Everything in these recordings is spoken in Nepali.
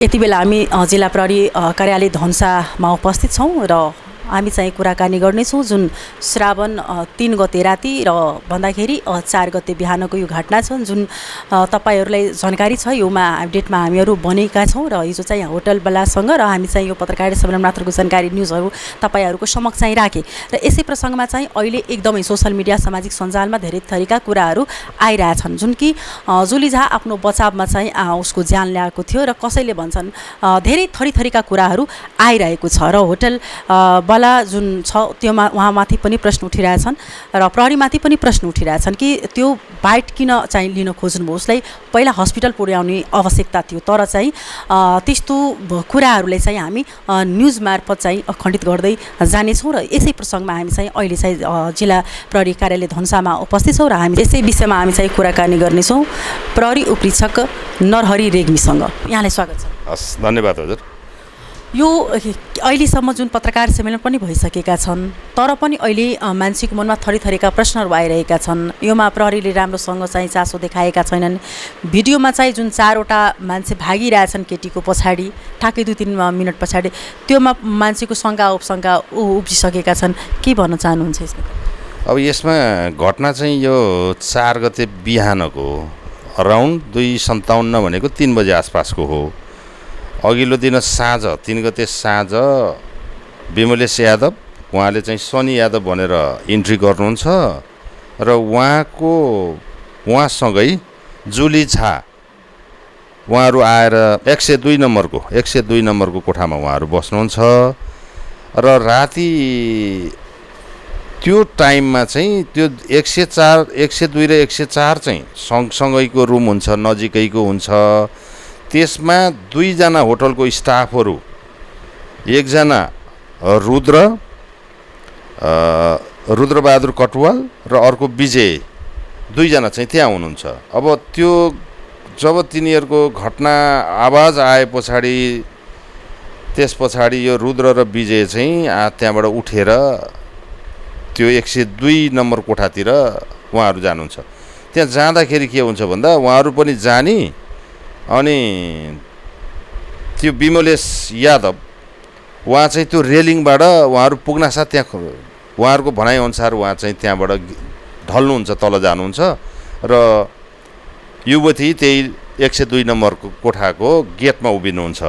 यति बेला हामी जिल्ला प्रहरी कार्यालय धनसामा उपस्थित छौँ र हामी चाहिँ कुराकानी गर्नेछौँ जुन श्रावण 3 गते राति र भन्दाखेरि 4 गते बिहानको यो घटना छ जुन तपाईहरूलाई जानकारी छ योमा अपडेटमा हामीहरू बनेका छौँ र हिजो चाहिँ होटलवालासँग र हामी चाहिँ यो पत्रकार सम्मेलन मात्रको जानकारी न्युजहरू तपाईहरूको समक्ष चाहिँ राखेँ र यसै प्रसङ्गमा चाहिँ अहिले एकदमै सोसल मिडिया सामाजिक सञ्जालमा धेरै थरीका कुराहरू आइरहेछन् जुन कि जुली झा आफ्नो बचावमा चाहिँ उसको ज्यान ल्याएको थियो र कसैले भन्छन् धेरै थरीका कुराहरू आइरहेको छ र होटल जुन छ त्योमा उहाँमाथि पनि प्रश्न उठिरहेछन् र प्रहरीमाथि पनि प्रश्न उठिरहेछन् कि त्यो बाइट किन चाहिँ लिन खोज्नुभयो उसलाई पहिला हस्पिटल पुर्याउने आवश्यकता थियो तर चाहिँ त्यस्तो कुराहरूलाई चाहिँ हामी न्युज मार्फत चाहिँ खण्डित गर्दै जानेछौँ र यसै प्रसङ्गमा हामी चाहिँ अहिले चाहिँ जिल्ला प्रहरी कार्यालय धनसामा उपस्थित छौँ र हामी यसै विषयमा हामी चाहिँ कुराकानी गर्नेछौँ प्रहरी उपरीक्षक नरहरी रेग्मीसँग। यहाँलाई स्वागत छ। हस्, धन्यवाद हजुर। यो अहिलेसम्म जुन पत्रकार सम्मेलन पनि भइसकेका छन् तर पनि अहिले मान्छेको मनमा थरीका प्रश्नहरू आइरहेका छन्। योमा प्रहरीले राम्रोसँग चाहिँ चासो देखाएका छैनन्। भिडियोमा चाहिँ जुन 4वटा मान्छे भागिरहेछन् केटीको पछाडि ठ्याक्कै 2-3 मिनट पछाडि त्योमा मान्छेको शङ्का उपशङ्का उब्जिसकेका छन्। के भन्न चाहनुहुन्छ यसमा? अब यसमा घटना चाहिँ यो 4 गते बिहानको अराउन्ड 2:57 भनेको 3 बजे आसपासको हो। अघिल्लो दिन साँझ 3 गते साँझ विमलेश यादव उहाँले चाहिँ सनी यादव भनेर इन्ट्री गर्नुहुन्छ र उहाँसँगै जुली झा उहाँहरू आएर 102 नम्बरको कोठामा उहाँहरू बस्नुहुन्छ र राति त्यो टाइममा चाहिँ त्यो 104 102 र 104 चाहिँ सँगसँगैको रुम हुन्छ, नजिकैको हुन्छ। त्यसमा 2 जना होटलको स्टाफहरू, एकजना रुद्रबहादुर कटुवाल र अर्को विजय, 2 जना चाहिँ त्यहाँ हुनुहुन्छ। अब त्यो जब तिनीहरूको घटना आवाज आए पछाडि त्यस पछाडि यो रुद्र र विजय चाहिँ त्यहाँबाट उठेर त्यो 102 नम्बर कोठातिर उहाँहरू जानुहुन्छ। त्यहाँ जाँदाखेरि के हुन्छ भन्दा उहाँहरू पनि जाने अनि त्यो विमलेश यादव उहाँ चाहिँ त्यो रेलिङबाट उहाँहरू पुग्नासाथ त्यहाँ उहाँहरूको भनाइअनुसार उहाँ चाहिँ त्यहाँबाट ढल्नुहुन्छ, तल जानुहुन्छ र युवती त्यही 102 नम्बरको कोठाको गेटमा उभिनुहुन्छ।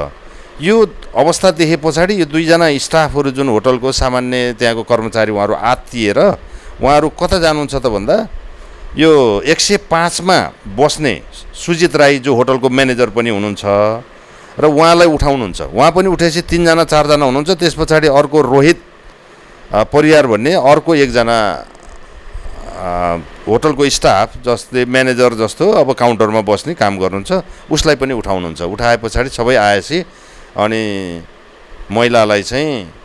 यो अवस्था देखे पछाडि यो 2 जना स्टाफहरू जुन होटलको सामान्य त्यहाँको कर्मचारी उहाँहरू आत्तिएर उहाँहरू कता जानुहुन्छ त भन्दा यो 105 मा बस्ने सुजित राई जो होटलको म्यानेजर पनि हुनुहुन्छ र उहाँलाई उठाउनुहुन्छ। उहाँ पनि उठेपछि 3 जना 4 जना हुनुहुन्छ। त्यस पछाडि अर्को रोहित परियार भन्ने अर्को एकजना होटलको स्टाफ जसले म्यानेजर जस्तो अब काउन्टरमा बस्ने काम गर्नुहुन्छ उसलाई पनि उठाउनुहुन्छ। उठाए पछाडि सबै आएपछि अनि महिलालाई चाहिँ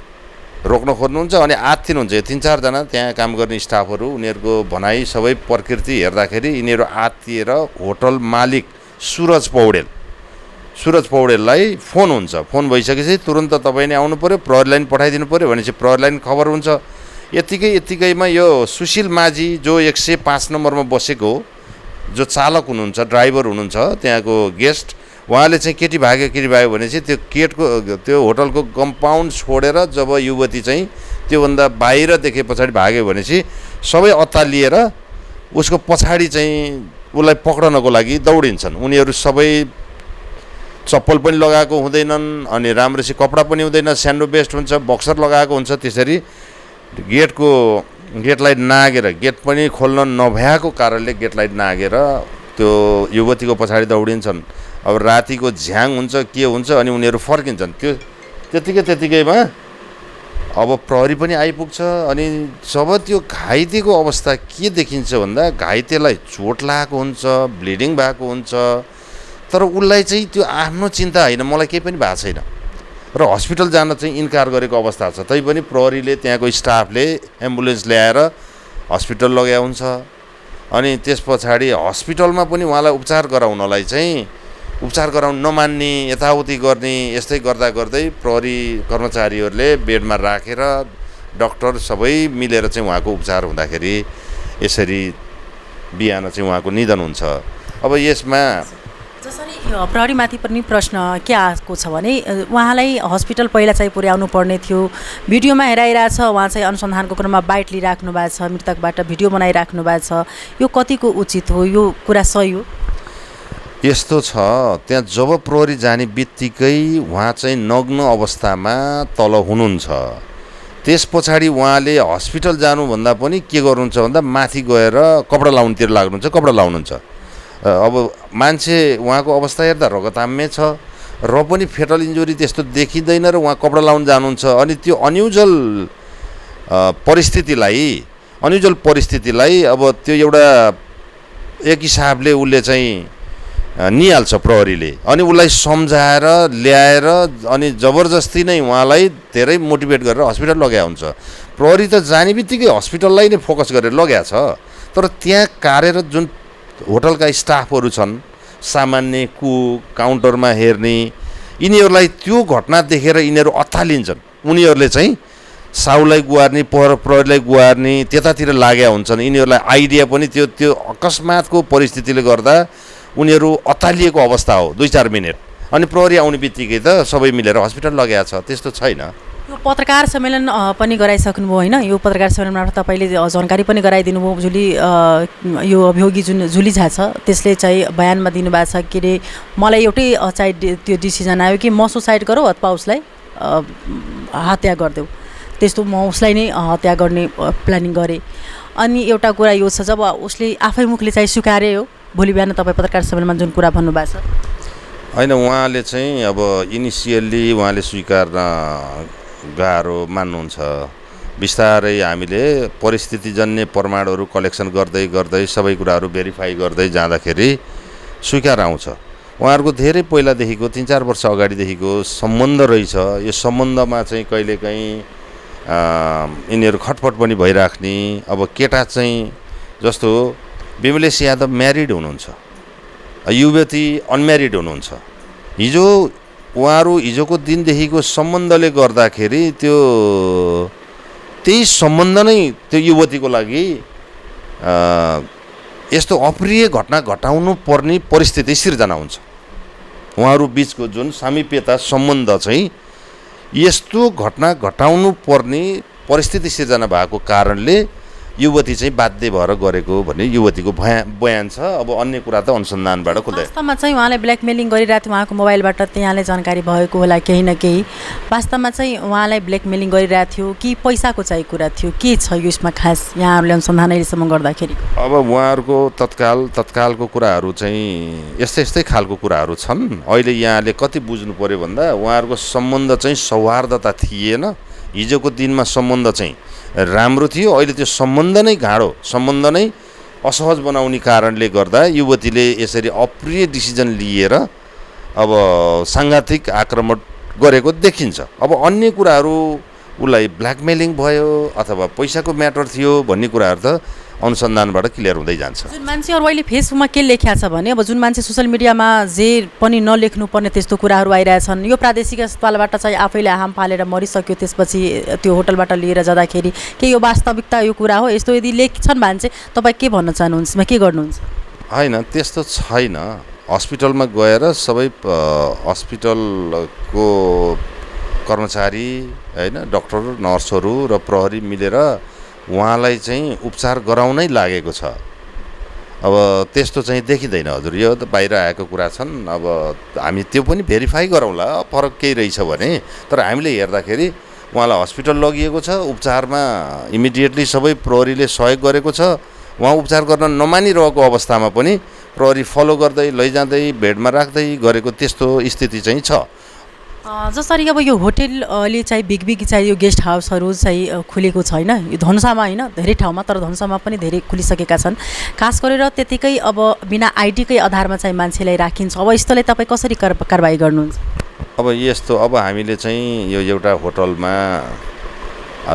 रोक्न खोज्नुहुन्छ अनि आत्तिनुहुन्छ। 3-4 जना त्यहाँ काम गर्ने स्टाफहरू उनीहरूको भनाइ सबै प्रकृति हेर्दाखेरि यिनीहरू आत्तिएर होटल मालिक सुरज पौडेललाई फोन हुन्छ। फोन भइसकेपछि तुरन्त तपाईँ नै आउनु पऱ्यो, प्रहरी लाइन पठाइदिनु पऱ्यो भनेपछि प्रहरी लाइन खबर हुन्छ। यत्तिकैमा यो सुशील माझी जो 105 नम्बरमा बसेको जो चालक हुनुहुन्छ, ड्राइभर हुनुहुन्छ त्यहाँको गेस्ट, उहाँले चाहिँ केटी भाग्यो भनेपछि त्यो होटलको कम्पाउन्ड छोडेर जब युवती चाहिँ त्योभन्दा बाहिर देखे पछाडि भाग्यो भनेपछि सबै अत्तालिएर उसको पछाडि चाहिँ उसलाई पक्रनको लागि दौडिन्छन्। उनीहरू सबै चप्पल पनि लगाएको हुँदैनन् अनि राम्रोसी कपडा पनि हुँदैन, स्यान्डो बेस्ट हुन्छ, बक्सर लगाएको हुन्छ। त्यसरी गेटलाई नागेर गेट पनि खोल्न नभएको कारणले गेटलाई नागेर त्यो युवतीको पछाडि दौडिन्छन्। अब रातिको झ्याङ हुन्छ के हुन्छ अनि उनीहरू फर्किन्छन्। त्यो त्यतिकैमा अब प्रहरी पनि आइपुग्छ अनि जब त्यो घाइतेको अवस्था के देखिन्छ भन्दा घाइतेलाई चोट लागेको हुन्छ, ब्लिडिङ भएको हुन्छ, तर उसलाई चाहिँ त्यो आफ्नो चिन्ता होइन, मलाई केही पनि भएको छैन र हस्पिटल जान चाहिँ इन्कार गरेको अवस्था छ। तैपनि प्रहरीले त्यहाँको स्टाफले एम्बुलेन्स ल्याएर हस्पिटल लग्या हुन्छ अनि त्यस पछाडि हस्पिटलमा पनि उहाँलाई उपचार गराउन नमान्ने, यताउति गर्ने, यस्तै गर्दै प्रहरी कर्मचारीहरूले बेडमा राखेर डाक्टर सबै मिलेर चाहिँ उहाँको उपचार हुँदाखेरि यसरी बिहान चाहिँ उहाँको निधन हुन्छ। अब यसमा जसरी यो प्रहरीमाथि पनि प्रश्न के आएको छ भने उहाँलाई हस्पिटल पहिला चाहिँ पुर्याउनु पर्ने थियो, भिडियोमा हेराइरहेछ उहाँ चाहिँ अनुसन्धानको क्रममा बाइट लिइराख्नु भएको छ, मृतकबाट भिडियो बनाइराख्नु भएको छ, यो कतिको उचित हो, यो कुरा सही हो? यस्तो छ, त्यहाँ जब प्रहरी जाने बित्तिकै उहाँ चाहिँ नग्न अवस्थामा तल हुनुहुन्छ। त्यस पछाडि उहाँले हस्पिटल जानुभन्दा पनि के गर्नुहुन्छ भन्दा माथि गएर कपडा लाउनुतिर लाग्नुहुन्छ, कपडा लाउनुहुन्छ। अब मान्छे उहाँको अवस्था हेर्दा रगताम्य छ र पनि फेटल इन्जुरी त्यस्तो देखिँदैन र उहाँ कपडा लाउन जानुहुन्छ। अनि त्यो अनयुजल परिस्थितिलाई अब त्यो एउटा एक हिसाबले उसले चाहिँ निहाल्छ प्रहरीले, अनि उसलाई सम्झाएर ल्याएर अनि जबरजस्ती नै उहाँलाई धेरै मोटिभेट गरेर हस्पिटल लग्या हुन्छ। प्रहरी त जाने बित्तिकै हस्पिटललाई नै फोकस गरेर लग्या छ, तर त्यहाँ कार्यरत जुन होटलका स्टाफहरू छन्, सामान्य कुक, काउन्टरमा हेर्ने, यिनीहरूलाई त्यो घटना देखेर यिनीहरू अत्तालिन्छन्। उनीहरूले चाहिँ साउलाई गुहार्ने, प्रहरीलाई गुहार्ने त्यतातिर लागेका हुन्छन्। यिनीहरूलाई आइडिया पनि त्यो अकस्मातको परिस्थितिले गर्दा उनीहरू अत्तालिएको अवस्था हो 2-4 मिनट, अनि प्रहरी आउने बित्तिकै त सबै मिलेर हस्पिटल लगेको छ। त्यस्तो छैन। यो पत्रकार सम्मेलन पनि गराइसक्नुभयो होइन? यो पत्रकार सम्मेलनबाट तपाईँले जानकारी पनि गराइदिनु भयो। जुली यो अभियोगी जुन जुली झा छ त्यसले चाहिँ बयानमा दिनुभएको छ के अरे मलाई एउटै चाहिँ त्यो डिसिजन आयो कि म सुसाइड गरौँ अथवा उसलाई हत्या गरिदेऊ, त्यस्तो म उसलाई नै हत्या गर्ने प्लानिङ गरेँ। अनि एउटा कुरा यो छ, जब उसले आफै मुखले चाहिँ स्वीकारे हो, भोलि बिहान तपाईँ पत्रकार सम्मेलनमा जुन कुरा भन्नुभएको छ होइन, उहाँले चाहिँ अब इनिसियल्ली उहाँले स्वीकार्न गाह्रो मान्नुहुन्छ। बिस्तारै हामीले परिस्थितिजन्य प्रमाणहरू कलेक्सन गर्दै गर्दै सबै कुराहरू भेरिफाई गर्दै जाँदाखेरि स्वीकार आउँछ। उहाँहरूको धेरै पहिलादेखिको 3-4 वर्ष अगाडिदेखिको सम्बन्ध रहेछ। यो सम्बन्धमा चाहिँ कहिलेकाहीँ यिनीहरू खटपट पनि भइराख्ने। अब केटा चाहिँ जस्तो विमलेश यादव म्यारिड हुनुहुन्छ, युवती अनम्यारिड हुनुहुन्छ। उहाँहरू हिजोको दिनदेखिको सम्बन्धले गर्दाखेरि त्यही सम्बन्ध नै त्यो युवतीको लागि यस्तो अप्रिय घटना घटाउनु पर्ने परिस्थिति सिर्जना हुन्छ। उहाँहरू बिचको जुन सामिप्यता सम्बन्ध चाहिँ यस्तो घटना घटाउनु पर्ने परिस्थिति सिर्जना भएको कारणले युवती चाहिँ बाध्य भएर गरेको भन्ने युवतीको बयान छ। अब अन्य कुरा त अनुसन्धानबाट खुल्दै। वास्तवमा चाहिँ उहाँले ब्ल्याकमेलिङ गरिरहेको थियो, उहाँको मोबाइलबाट त्यहाँले जानकारी भएको होला केही न केही। वास्तवमा चाहिँ उहाँलाई ब्ल्याकमेलिङ गरिरहेको थियो कि पैसाको चाहिँ कुरा थियो, के छ यसमा खास यहाँहरूले अनुसन्धान अहिलेसम्म गर्दाखेरि? अब उहाँहरूको तत्कालको कुराहरू चाहिँ यस्तै खालको कुराहरू छन्। अहिले यहाँले कति बुझ्नु पर्यो भन्दा उहाँहरूको सम्बन्ध चाहिँ सौहार्दता थिएन। हिजोको दिनमा सम्बन्ध चाहिँ राम्रो थियो, अहिले त्यो सम्बन्ध नै गाढो, सम्बन्ध नै असहज बनाउने कारणले गर्दा युवतीले यसरी अप्रिय डिसिजन लिएर अब साङ्घातिक आक्रमण गरेको देखिन्छ। अब अन्य कुराहरू उसलाई ब्ल्याकमेलिङ भयो अथवा पैसाको म्याटर थियो भन्ने कुराहरू त अनुसन्धानबाट क्लियर हुँदै जान्छ। जुन मान्छेहरू अहिले फेसबुकमा के लेख्या छ भने अब जुन मान्छे सोसियल मिडियामा जे पनि नलेख्नु पर्ने त्यस्तो कुराहरू आइरहेछन्, यो प्रादेशिक अस्पतालबाट चाहिँ आफैले हाम फालेर मरिसक्यो त्यसपछि त्यो होटलबाट लिएर जाँदाखेरि के यो वास्तविकता यो कुरा हो? यस्तो यदि लेख्छन् भने चाहिँ तपाईँ के भन्न चाहनुहुन्छ, के गर्नुहुन्छ? होइन, त्यस्तो छैन। हस्पिटलमा गएर सबै हस्पिटलको कर्मचारी होइन, डक्टर नर्सहरू र प्रहरी मिलेर उहाँलाई चाहिँ उपचार गराउनै लागेको छ। अब त्यस्तो चाहिँ देखिँदैन हजुर, यो त बाहिर आएको कुरा छन्। अब हामी त्यो पनि भेरिफाई गरौँला फरक केही रहेछ भने। तर हामीले हेर्दाखेरि उहाँलाई हस्पिटल लगिएको छ, उपचारमा इमिडिएटली सबै प्रहरीले सहयोग गरेको छ। उहाँ उपचार गर्न नमानिरहेको अवस्थामा पनि प्रहरी फलो गर्दै लैजाँदै बेडमा राख्दै गरेको त्यस्तो स्थिति चाहिँ छ। जसरी अब यो होटेलले चाहिँ बिग चाहिँ यो गेस्ट हाउसहरू चाहिँ खुलेको छैन, यो धनुषामा होइन धेरै ठाउँमा, तर धनुषामा पनि धेरै खुलिसकेका छन्। खास गरेर त्यतिकै अब बिना आइडीकै आधारमा चाहिँ मान्छेलाई राखिन्छ। अब यस्तोलाई तपाईँ कसरी कारबाही गर्नुहुन्छ? अब यस्तो, अब हामीले चाहिँ यो एउटा होटलमा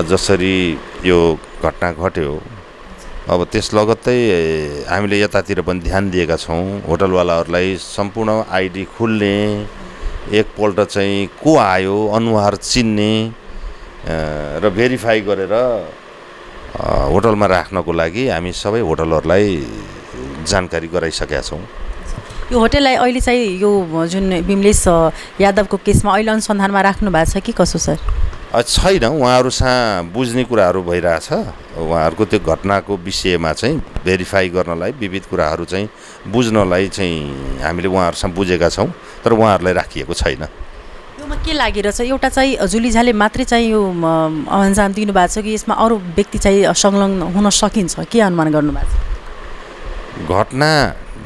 जसरी यो घटना घट्यो, अब त्यस लगत्तै हामीले यतातिर पनि ध्यान दिएका छौँ। होटलवालाहरूलाई सम्पूर्ण आइडी खुल्ने, एकपल्ट चाहिँ को आयो अनुहार चिन्ने र भेरिफाई गरेर होटलमा राख्नको लागि हामी सबै होटलहरूलाई जानकारी गराइसकेका छौँ। यो होटललाई अहिले चाहिँ यो जुन विमलेश यादवको केसमा अहिले अनुसन्धानमा राख्नु भएको छ कि कसो सर? छैन, उहाँहरूसँग बुझ्ने कुराहरू भइरहेछ। उहाँहरूको त्यो घटनाको विषयमा चाहिँ भेरिफाई गर्नलाई, विविध कुराहरू चाहिँ बुझ्नलाई चाहिँ हामीले उहाँहरूसँग बुझेका छौँ, तर उहाँहरूलाई राखिएको छैन। योमा के लागिरहेछ? एउटा चाहिँ जुली झाले मात्रै चाहिँ यो अन्जाम दिनुभएको छ कि यसमा अरू व्यक्ति चाहिँ संलग्न हुन सकिन्छ? के अनुमान गर्नुभएको छ? घटना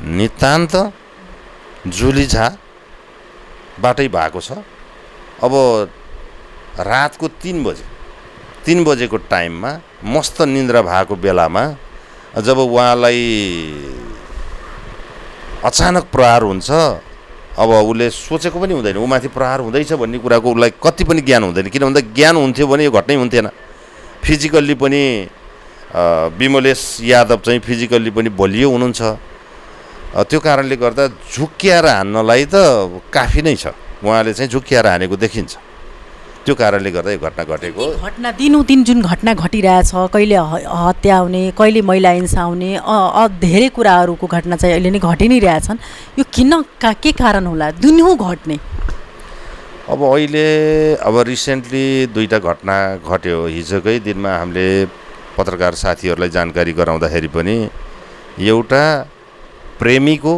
नितान्त जुली झाबाटै भएको छ। अब रातको 3 बजेको टाइममा मस्त निन्द्रा भएको बेलामा जब उहाँलाई अचानक प्रहार हुन्छ, अब उसले सोचेको पनि हुँदैन ऊमाथि प्रहार हुँदैछ भन्ने कुराको उसलाई कति पनि ज्ञान हुँदैन। किन भन्दा ज्ञान हुन्थ्यो भने यो घटनै हुन्थेन। फिजिकल्ली पनि विमलेश यादव चाहिँ फिजिकल्ली पनि बलियो हुनुहुन्छ। त्यो कारणले गर्दा झुक्क्याएर हान्नलाई त काफी नै छ, उहाँले चाहिँ झुक्क्याएर हानेको देखिन्छ। त्यो कारणले गर्दा यो घटना घटेको। घटना दिनौदिन जुन घटना घटिरहेछ, कहिले हत्या हुने, कहिले महिला हिंसा हुने, धेरै कुराहरूको घटना चाहिँ अहिले नै घटि नै रहेछन्। यो के कारण होला दिनहुँ घट्ने? अब अहिले रिसेन्टली 2टा घटना घट्यो। हिजोकै दिनमा हामीले पत्रकार साथीहरूलाई जानकारी गराउँदाखेरि पनि एउटा प्रेमीको,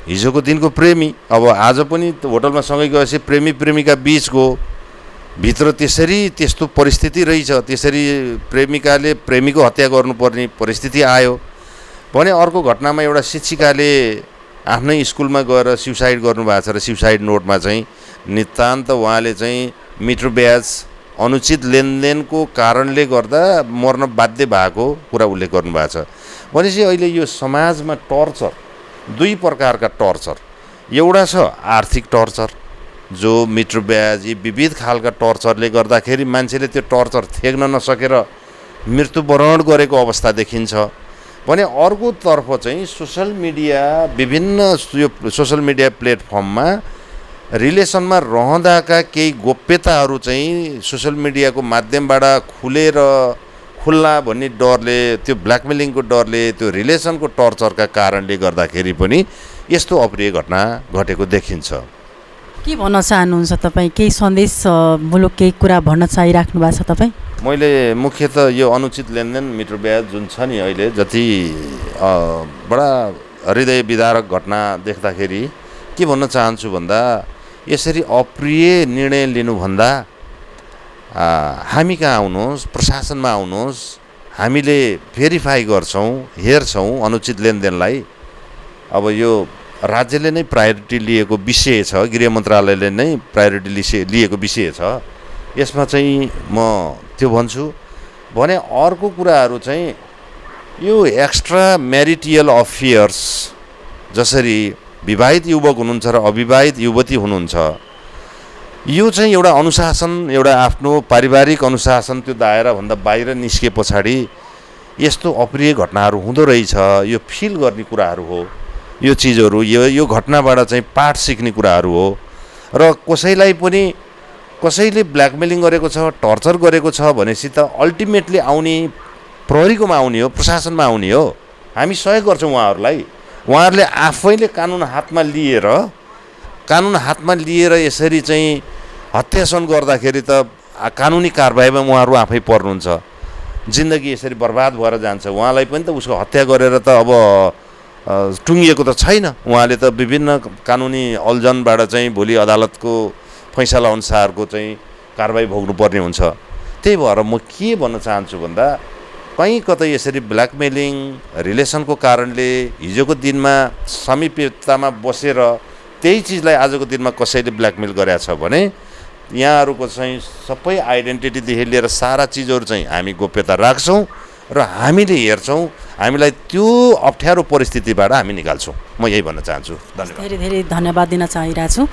हिजोको दिनको प्रेमी, अब आज पनि होटलमा सँगै गएपछि प्रेमी प्रेमिका बिचको भित्र त्यस्तो परिस्थिति रहेछ, त्यसरी प्रेमिकाले प्रेमीको हत्या गर्नुपर्ने परिस्थिति आयो भने अर्को घटनामा एउटा शिक्षिकाले आफ्नै स्कुलमा गएर सुसाइड गर्नुभएको छ र सुसाइड नोटमा चाहिँ नितान्त उहाँले चाहिँ मिटर ब्याज अनुचित लेनदेनको कारणले गर्दा मर्न बाध्य भएको कुरा उल्लेख गर्नुभएको छ। भनेपछि अहिले यो समाजमा टर्चर 2 प्रकारका टर्चर, एउटा छ आर्थिक टर्चर जो मिटर ब्याज, यी विविध खालका टर्चरले गर्दाखेरि मान्छेले त्यो टर्चर थेग्न नसकेर मृत्युवरण गरेको अवस्था देखिन्छ भने अर्कोतर्फ चाहिँ सोसल मिडिया, विभिन्न यो सोसल मिडिया प्लेटफर्ममा रिलेसनमा रहँदाका केही गोप्यताहरू चाहिँ सोसल मिडियाको माध्यमबाट खुल्ला भन्ने डरले, त्यो ब्ल्याकमेलिङको डरले, त्यो रिलेसनको टर्चरका कारणले गर्दाखेरि पनि यस्तो अप्रिय घटना घटेको देखिन्छ। के भन्न चाहनुहुन्छ तपाईँ? केही सन्देश मूलक केही कुरा भन्न चाहिराख्नु भएको छ तपाईँ? मैले मुख्यतः यो अनुचित लेनदेन, मिटर ब्याज जुन छ नि, अहिले जति बडा हृदय विदारक घटना देख्दाखेरि के भन्न चाहन्छु भन्दा यसरी अप्रिय निर्णय लिनुभन्दा हामी कहाँ आउनुहोस्, प्रशासनमा आउनुहोस्, हामीले भेरिफाई गर्छौँ, हेर्छौँ अनुचित लेनदेनलाई। अब यो राज्यले नै प्रायोरिटी लिएको विषय छ, गृह मन्त्रालयले नै प्रायोरिटी लिएको विषय छ। यसमा चाहिँ म त्यो भन्छु भने अर्को कुराहरू चाहिँ यो एक्स्ट्रा म्यारिटियल अफेयर्स, जसरी विवाहित युवक हुनुहुन्छ र अविवाहित युवती हुनुहुन्छ, यो चाहिँ एउटा अनुशासन, एउटा आफ्नो पारिवारिक अनुशासन त्यो दायराभन्दा बाहिर निस्के पछाडि यस्तो अप्रिय घटनाहरू हुँदो रहेछ। यो फिल गर्ने कुराहरू हो, यो चिजहरू, यो घटनाबाट चाहिँ पाठ सिक्ने कुराहरू हो। र कसैले ब्ल्याकमेलिङ गरेको छ, टर्चर गरेको छ भनेपछि त अल्टिमेटली आउने प्रहरीकोमा आउने हो, प्रशासनमा आउने हो। हामी सहयोग गर्छौँ उहाँहरूलाई। उहाँहरूले आफैले कानुन हातमा लिएर यसरी चाहिँ हत्यासन गर्दाखेरि त कानुनी कारबाहीमा उहाँहरू आफै पर्नुहुन्छ। जिन्दगी यसरी बर्बाद भएर जान्छ। उहाँलाई पनि त उसको हत्या गरेर त अब टुङ्गिएको त छैन। उहाँले त विभिन्न कानुनी अल्झनबाट चाहिँ भोलि अदालतको फैसला अनुसारको चाहिँ कारबाही भोग्नुपर्ने हुन्छ। त्यही भएर म के भन्न चाहन्छु भन्दा कहीँ कतै यसरी ब्ल्याकमेलिङ रिलेसनको कारणले हिजोको दिनमा समीपतामा बसेर त्यही चिजलाई आजको दिनमा कसैले ब्ल्याकमेल गरेको छ भने यहाँहरूको चाहिँ सबै आइडेन्टिटीदेखि लिएर सारा चिजहरू चाहिँ हामी गोप्यता राख्छौँ र हामीले हेर्छौँ। हामीलाई त्यो अप्ठ्यारो परिस्थितिबाट हामी निकाल्छौँ। म यही भन्न चाहन्छु। धन्यवाद। धेरै धेरै धन्यवाद दिन चाहिरहेको छु।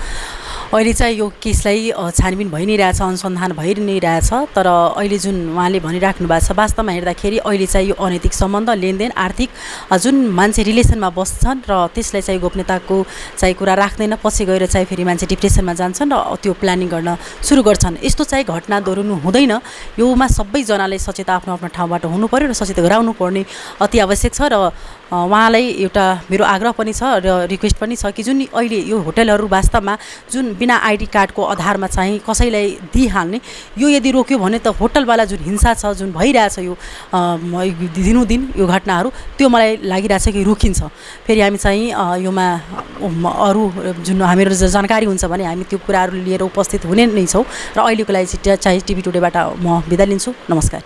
अहिले चाहिँ यो केसलाई छानबिन भइ नै रहेछ, अनुसन्धान भइ नै रहेछ। तर अहिले जुन उहाँले भनिराख्नु भएको छ, वास्तवमा हेर्दाखेरि अहिले चाहिँ यो अनैतिक सम्बन्ध, लेनदेन, आर्थिक जुन मान्छे रिलेसनमा बस्छन् र त्यसलाई चाहिँ गोपनीयताको चाहिँ कुरा राख्दैन, पछि गएर चाहिँ फेरि मान्छे डिप्रेसनमा जान्छन् र त्यो प्लानिङ गर्न सुरु गर्छन्। यस्तो चाहिँ घटना दोहोरिनु हुँदैन। योमा सबैजनाले सचेत आफ्नो आफ्नो ठाउँबाट हुनु पर्यो र सचेत गराउनु पर्ने अति आवश्यक छ। र उहाँलाई एउटा मेरो आग्रह पनि छ र रिक्वेस्ट पनि छ कि जुन अहिले यो होटलहरू वास्तवमा जुन बिना आइडी कार्डको आधारमा चाहिँ कसैलाई दिइहाल्ने यो यदि रोक्यो भने त होटलवाला जुन हिंसा छ जुन भइरहेछ यो दिनुदिन यो घटनाहरू त्यो मलाई लागिरहेछ कि रोकिन्छ। फेरि हामी चाहिँ योमा अरू जुन हामीहरू जानकारी हुन्छ भने हामी त्यो कुराहरू लिएर उपस्थित हुने नै छौँ र अहिलेको लागि चाहिँ टिभी टुडेबाट म बिदा लिन्छु। नमस्कार।